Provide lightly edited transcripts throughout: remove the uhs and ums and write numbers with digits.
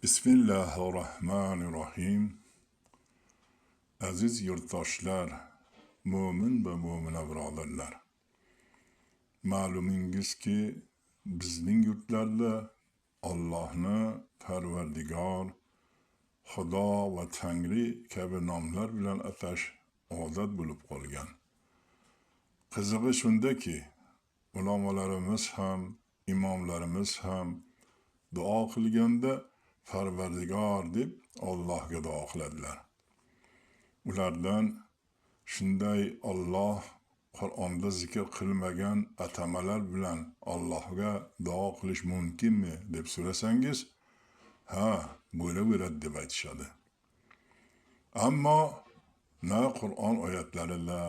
Bismillahirrahmanirrahim. Aziz yurtdoshlar, mo'min va mo'mina birodarlar. Ma'lumingizki, bizning yurtlarda Allohni Parvardigor, Xudo va Tangri kabi nomlar bilan atash odat bo'lib qolgan. Qizig'i shundaki, ulamolarimiz ham, imomlarimiz ham duo qilganda Parvardigor deb Allohga duo qiladilar. Ulardan shunday Alloh Qur'onda zikr qilmagan atamalar bilan Allohga duo qilish mumkinmi deb so'rasangiz, ha, bo'laveradi deb aytishadi. Ammo na Qur'on oyatlarida,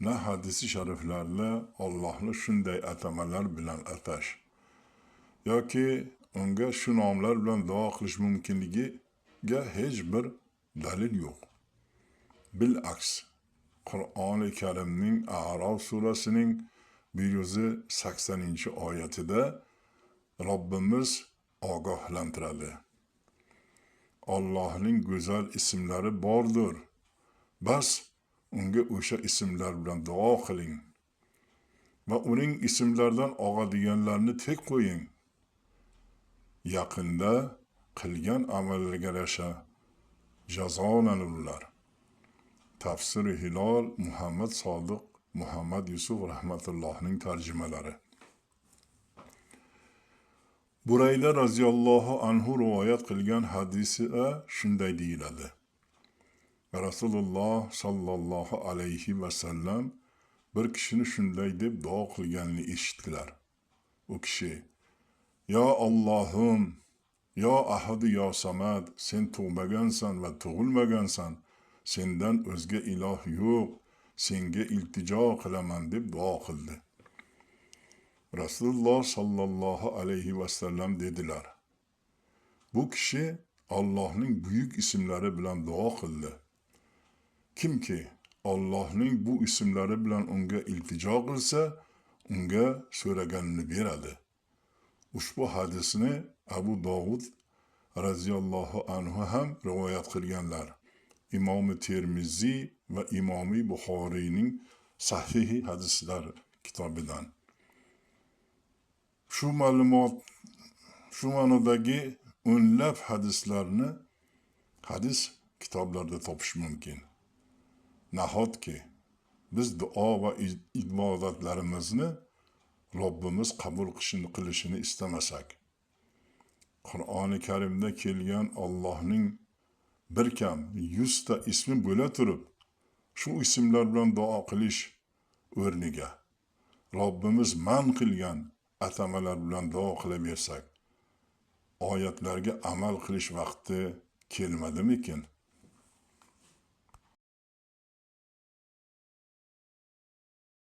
na hadisi shariflarda Allohni shunday atamalar bilan atash yoki unga shu nomlar bilan duo qilish mumkinligiga hech bir dalil yo'q. Bilaks, Qur'oni Karimning A'rof surasining 180-oyatida Robbimiz ogohlantiradi. Allohning go'zal ismlari bordir. Bas unga o'sha ismlar bilan duo qiling va uning ismlaridan og'adiganlarni tek qo'ying. Yaqinda qilgan amallariga yarasha jazolanurlar. Tafsiri Hilol Muhammad Sodiq Muhammad Yusuf rahmatullohning tarjimalari. Burayda roziyallohu anhu rivoyat qilgan hadisida shunday deyiladi. Rasululloh sallallohu alayhi va sallam bir kishini shunday deb duo qilganini eshitdilar. U kishi: "Yo Allohim, yo Ahad, yo Samad, sen tug'magansan va tug'ilmagansan, sendan o'zga iloh yo'q, senga iltijo qilaman" deb duo qildi. Rasululloh sallallohu alayhi va sallam dedilar: Bu kishi Allohning buyuk ismlari bilan duo qildi. Kimki Allohning bu ismlari bilan unga iltijo qilsa, unga so'raganini beradi. Ushbu hadisni Abu Dovud radhiyallohu anhu ham rivoyat qilganlar. Imomi Termiziy va Imomi Buxoriyning sahihi hadislar kitobidan. Shu ma'lumot, shu ma'nodagi o'nlab hadislarni hadis kitoblarida topish mumkin. Nahotki biz duo va ibodatlarimizni Robbimiz qabul qilishini istamasak, Qur'oni Karimda kelgan Allohning bir kam 100 ta ismi bo'la turib, shu ismlar bilan duo qilish o'rniga Robbimiz man qilgan atamalar bilan duo qilaversak, oyatlarga amal qilish vaqti kelmadimikin?